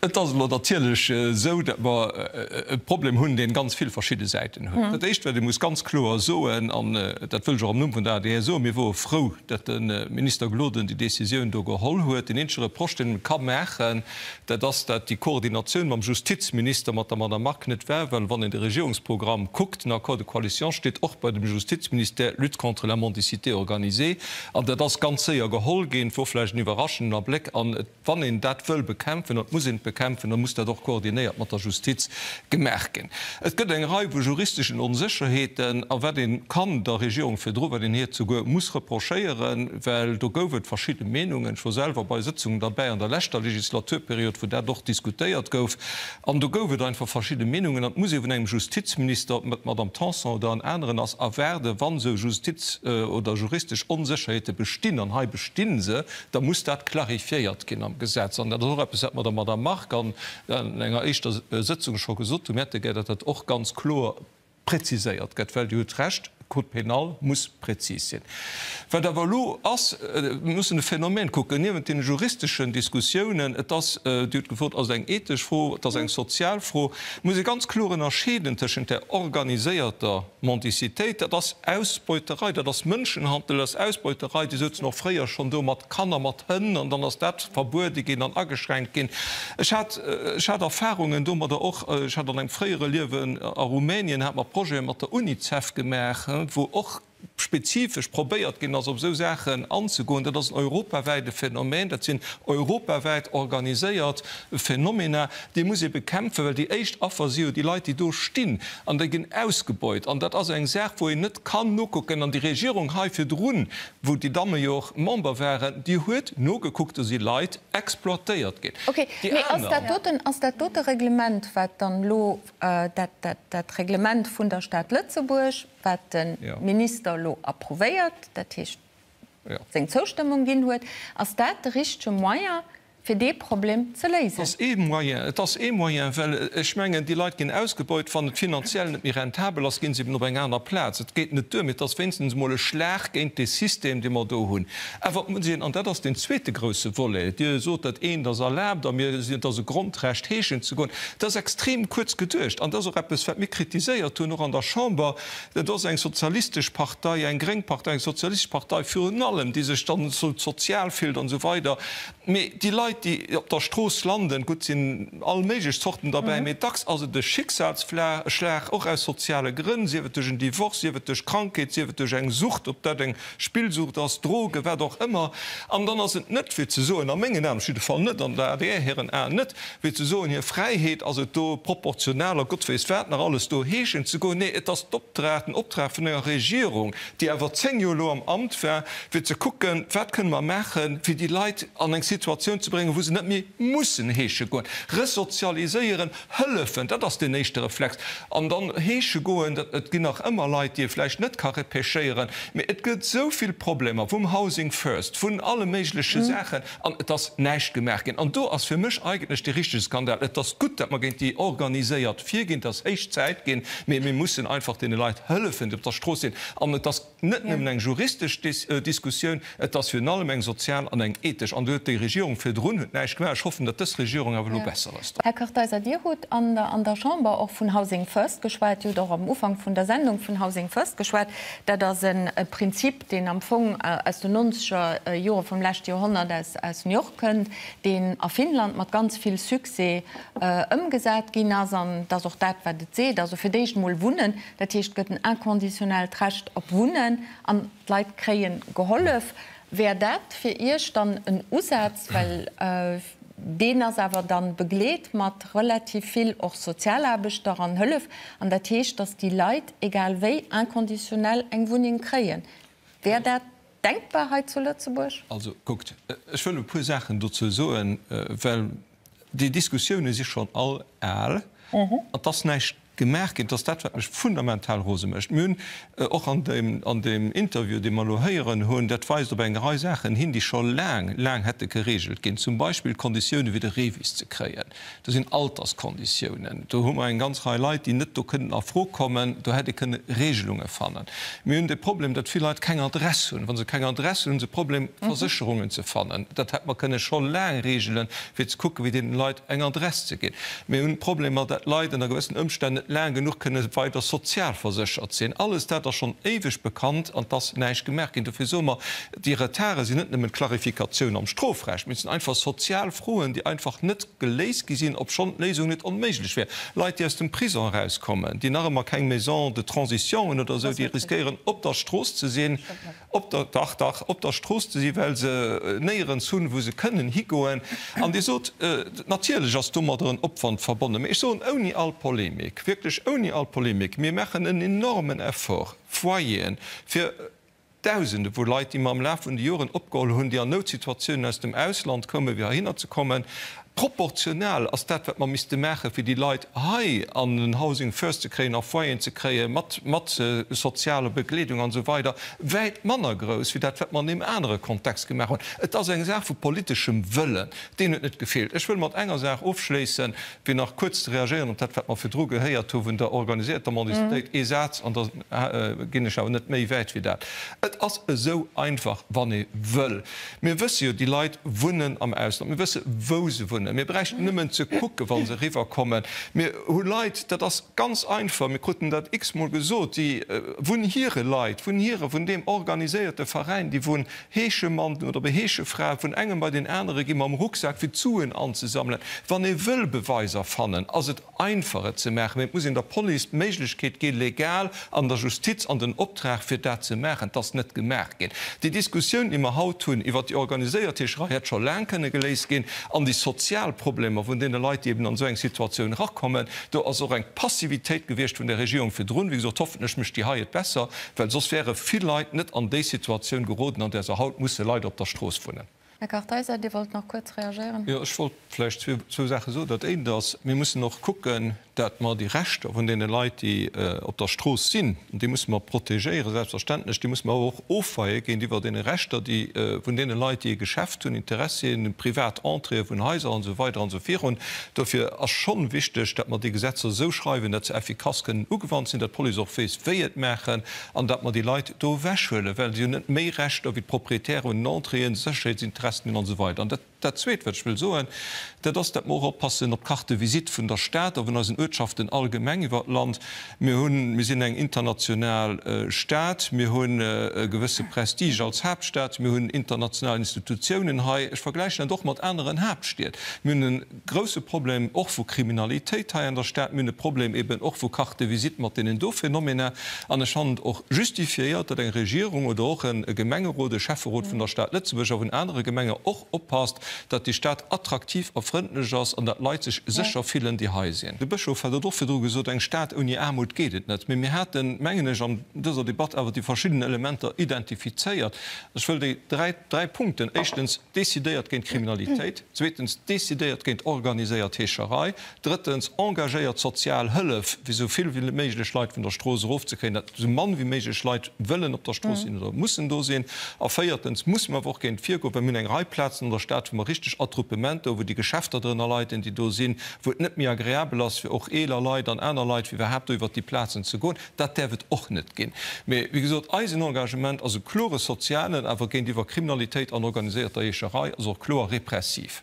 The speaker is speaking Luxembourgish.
Et ass elo natierlech esou, datt mer e Problem hunn, dee ganz vill verschidde Säiten huet. Dat Éischt, wat ee muss ganz kloer soen, an dat wëll ech och am Numm vun der adr soen, Mir wore frou, datt de Minister Gloden déi Décisioun do geholl huet. Deen eenzege Reproche, deen ee ka maachen, dat ass, datt déi Koordinatioun mam Justizminister, mat der Madame Margue net war, well wann een de Regierungsprogramm kuckt, den Accord de coalition, steet och bei dem Justizministère Lutte contre la mendicité organisée. An dat ass ganz séier geholl ginn. Et wor vläicht en iwwerraschenden Abléck an et Wann een dat wëll bekämpfen, an et muss een et bekämpfen, da muss dat och koordinéiert mat der Justiz gemaach ginn. Et gëtt eng Rei vu juristeschen Onsécherheeten, a wat ee kann der Regierung virdru, wat een hir souguer muss reprochéieren, well do gouf et verschidde Meenungen, ech wor selwer bei Sëtzungen derbäi an der leschter Legislaturperiod, wou dat och diskutéiert gouf, an do gouf et einfach verschidde Meenungen, an et muss ee vun engem Justizminister, ob et d'Madame Tanson oder en aneren ass, erwaarden, wann esou Justiz oder juristesch Onsécherheete bestinn, an hei besti se, da muss dat clarifiéiert ginn am Gesetz. An dat ass och eppes, wat mer der Madame Margue an enger éischter Sëtzung scho gesot hunn. Mir hätte gär, datt dat och ganz kloer preziséiert gëtt, well Dir hutt Recht, de Code pénal muss prezis sinn. Wat awer elo ass, mir mussen de Phänomen kucken, niewent deene juristeschen Diskussiounen, et ass, Dir hutt gefrot, ass et eng ethesch Fro, et ass eng sozial Fro, et muss ee ganz kloer ënnerscheeden tëschent där organiséierter, Mendicitéit, dat ass Ausbeuterei, dat ass Mënschenhandel, dat ass Ausbeuterei, déi souzen och fréier schonn do mat Kanner, mat Hënn, an dann ass dat verbuede ginn an ageschränkt ginn. Ech hat, ech hat Erfahrungen domadder och, ech hat an engem fréiere Liewen a Rumänien, hat mer Projete mat der Unicef gemaach, wou och spezifesch probéiert ginn ass, op esou Saachen anzegoen. Dat ass en europawäite Phänomen, dat sinn europawäit organiséiert Phänomena, déi muss ee bekämpfen, well déi éischt Affer si jo déi Leit, déi do stinn an déi ginn ausgebeut. An dat ass eng Saach, wou een net kann nokucken. An déi Regierung hei virdrun, wou déi Damme jo och Member waren, déi huet nogekuckt, do si Leit exploitéiert ginn. Okay, Déi mee ass dat aner. doten, ass dat dote Reglement, wat dann elo, dat, dat, dat Reglement vun der Stad Lëtzebuerg, wat de Minister elo approuvéiert, dat heescht seng Zoustëmmung ginn huet, ass dat de richtege Moyen, fir dee Problem ze léisen? Et ass ee Moyen, et ass ee Moyen, well ech mengen, déi Leit ginn ausgebeut. Wann et finanziell net méi rentabel ass, ginn se eben op eng aner Plaz. Et geet net duer, mee et ass wéinstens emol e Schlag géint dee System, dee mer do hunn. Awer et muss een, an dat ass deen zweete grousse Volet, Dir sot, dat eent ass erlaabt a mir sinn, et ass e Grondrecht, heeschen ze goen. Dat ass extrem kuerz geduecht an dat ass och eppes, wat mir kritiséiert hunn, och an der Chamber. Et ass eng sozialistesch Partei, eng gréng Partei, eng sozialistesch Partei virun allem, déi sech dann esou sozial fillt an esou weider. Mee déi Leit, déi op der Strooss landen, gutt, sinn all méiglech Zorten derbäi, mee dacks ass et e Schicksalsschlag, och aus soziale Grënn, sief et duerch en Divorce, sief et duerch Krankheet, sief et duerch eng Sucht, ob dat eng Spillsucht ass, Drogen, wat och ëmmer. An dann ass et net fir ze soen, a mengen Aen op jidde Fall net, an der adr hiren Aen net, fir ze soen, hir Fräiheet ass et do proportional a Gott weess wat nach alles do heeschen ze goen. Nee, et ass d'Optrag, den Optrag vun enger Regierung, déi awer 10 Joer elo am Amt war, fir ze kucken, wat kënne mer maachen, fir déi Leit an eng Situatioun ze bréngen, wou se net méi mussen heesche goen. Resozialiséieren, hëllefen, dat ass deen éischte Reflex. An dann heesche goen, dat, et ginn nach ëmmer Leit, déi ee vläicht net ka repêchéieren, mee et gëtt esou vill Problemer, vum Housing First, vun alle méigleche Saachen, an et ass näischt gemaach ginn. An do ass fir mech eigentlech dee richtege Skandal. Et ass gutt, datt mer géint déi organiséiert virginn, et ass héich Zäit ginn, mee mir mussen einfach deene Leit hëllefen, déi op der Strooss sinn. An et ass net nëmmen eng juristesch Diskussioun, et ass virun allem eng sozial an eng ethesch. An do huet déi Regierung virdrun huet näischt gemaach. Ech hoffen, datt dës Regierung awer elo besser ass. Här Kartheiser, Dir hutt an der Chamber och vun Housing First geschwat. Dir hutt och am Ufank vun der Sendung vun Housing First geschwat. Dat ass e Prinzip, deen am Fong aus den nonzeger Jore vum leschte Joerhonnert aus New York kënnt, deen a Finnland mat ganz vill Succès ëmgesat ginn ass. An et ass och dat, wat et seet, also fir d'éischt emol Wunnen, dat heescht, et gëtt en inconditionnellt Recht op Wunnen an d'Leit kréie gehollef. Wär dat fir Iech dann en Usaz? Well deen ass awer da begleet mat relativ vill och Sozialaarbechter an Hëllef. An dat heescht, datt déi Leit, egal wéi, inconditionnel eng Wunneng kréien. Wär dat denkbar hei zu Lëtzebuerg? Also kuckt, ech wëll e puer Saachen dozou soen, well déi Diskussioune si schonn all al an et ass näischt. gemaach ginn. Et ass dat, wat mech fundamental rose mécht. Mir hunn och an deem, an deem Interview, dee mer elo héieren hunn, dat weist op eng Rei Saachen hin, déi scho laang, laang hätte geregelt ginn, zum Beispill d'Konditioune fir de REVIS ze kréien. Do sinn Alterskonditiounen. Do hu mer eng ganz Rei Leit, déi net do kënnen a Fro kommen. Do hätt ee kënne Regelunge fannen. Mir hunn de Problem, datt vill Leit keng Adress hunn. Wa se keng Adress hunn, hu se e Problem, Versécherungen ze fannen. Dat hätt mer kënne scho laang regelen, fir ze kucken, fir deenen Leit eng Adress ze ginn. Mir hunn Problemer, datt Leit ënner gewëssen Ëmstänn net laang genuch kënne weider sozialverséchert sinn. Alles dat ass schonn éiweg bekannt an et ass näischt gemaach ginn. Dofir soe mer, déi Retarde sinn net nëmmen d'Klarifikatioun am Strofrecht, mee et sinn einfach sozial Froen, déi einfach net geléist gi sinn, obschonn d'Léisung net onméiglech wär. Leit, déi aus dem Prison erauskommen, déi nach ëmmer keng Maison de transition hunn oder esou, déi riskéieren op der Strooss ze sinn, op der, dach, dach, op der Strooss ze sinn, well se néierens hunn, wou se kënnen higoen. An Dir sot, natierlech ass domadder en Opwand verbonnen, mä ech soen ouni all Polemik, wierklech ouni all Polemik, mir maachen en enormen Effort, Foyeren, fir Dausende vu Leit, déi mer am Laf vun de Joren opgeholl hunn, déi an Noutsituatiounen aus dem Ausland koumen, fir heihinner ze kommen. Proportional ass dat, wat mer misste maachen, fir déi Leit hei an en Housing First ze kréien, a Foyeren ze kréien, mat, mat sozialer Begleedung an esou weider, wäit manner grouss wéi dat, wat mer an deem anere Kontext gemaach hunn. Et ass eng Saach vu politeschem Wëllen. Deen huet net gefeelt. Ech wëll mat enger Saach ofschléissen, fir nach kuerz ze reagéieren op dat, wat mer virdru gehéiert hu vun der organisierter Mendicitéit. Ee Saz, an da ginn ech awer net méi wäit wéi dat. Et ass esou einfach, wann ee wëll. Mir wësse jo, déi Leit wunnen am Ausland. Mir wësse wou se wunnen. Mir bräichten nëmmen ze kucken, wa se eriwwerkommen. Mir hu Leit, dat ass ganz einfach, mir kruten dat x-mol gesot, déi vun hire Leit, vun hire, vun deem organiséierte Veräin, déi vun Heeschemann oder Beheeschefra vun engem bei deen anere gi mam Rucksak fir d'Suen anzesammelen. Wann ee wëll Beweiser fannen, ass et einfach et ze maachen, mee et muss een der Police d'Méiglechkeet gi legal an der Justiz an den Optrag fir dat ze maachen. Et ass net gemaach ginn. Déi Diskussioun déi mer haut hunn iwwert déi organiséiert Heescherei hätt scho laang kënne geléist ginn an déi sozial Problemer vun deene Leit déi eben an esou eng Situatioun erakommen, do ass och eng Passivitéit gewiescht vun der Regierung virdrun. Wéi gesot, hoffentlech mécht déi hei et besser. Well soss wäre vill Leit net an déi Situatioun geroden, an där se haut musse leider op der Strooss wunnen. Här Kartheiser, Dir wollt nach kuerz reagéieren. Jo, ech wollt vläicht zwou Saache soen. Dat éint ass, mir mussen och kucken, dat mer déi Rechter vun deene Leit, déi op der Strooss sinn, déi musse mer protegéieren, selbstverständlech, déi musse mer awer och ofweie géintiwwer deene Rechter, déi vun deene Leit, déi e Geschäft hunn, Interessien, privat Entréeë vun Haiser an esou weider an esou virun. Dofir ass schonn wichteg, datt mer déi Gesetzer esou schreiwen, datt se effikass kënnen ugewannt sinn, datt d'Police och weess, wéi et maachen an datt mer déi Leit do ewechhuelen, well si hunn net méi Rechter wéi d'Proprietäre un den Entréeën, Sécherheetsinteressen hunn an esou weider. An dat, dat Zweet, wat ech wëll soen, dat ass, datt mer och oppassen op d'Carte de visite vun der Stad a vun eisen Uertschaften allgemeng iwwert d'Land. Mir hunn, mir sinn eng international Stad, mir hunn e gewësse Prestige als Haaptstad, mir hunn international Institutiounen hei. Ech vergläichen dat och mat aneren Haaptstied. Mir hunn e grousse Problem och vu Kriminalitéit hei an der Stad, mir hunn e Problem eben och vu Carte de visite mat deenen do Phänomener. An ech fannen et och justifiéiert, datt eng Regierung oder och e Gemengerot, e Schäfferot vun der Stad Lëtzebuerg a vun anere Gemenge och oppasst, datt déi Stad attraktiv a frëndlech ass an datt d'Leit sech sécher fillen, déi hei sinn. De Bëschof hat et och virdru gesot, eng Stad ouni Aarmut geet et net. Mee mir haten, mengen ech, an dëser Debatt awer déi verschidden Elementer identifizéiert. Ech wëll déi dräi Punkten, éischtens, decidéiert géint Kriminalitéit, zweetens, decidéiert géint organiséiert Heescherei, Drëttens, engagéiert sozial Hëllef, fir esou vill wéi méiglech Leit vun der Strooss erofzekréien, datt esou mann wéi méiglech Leit wëllen op der Strooss sinn oder mussen do sinn. A véiertens musse mer awer och géint virgoen, well mir hunn eng Rei Plazen an der Stad, wou mer richteg Attroupementer hu, wou déi Geschäfter drënner leiden, déi do sinn, wou et net méi agreabel ass fir och eeler Leit an aner Leit, fir iwwerhaapt do iwwert déi Plazen ze goen. Dat däerf et och net ginn. Mee, wéi gesot, eisen Engagement ass e klore sozialen, awer géintiwwer Kriminalitéit an organiséierter Heescherei ass och kloer repressiv.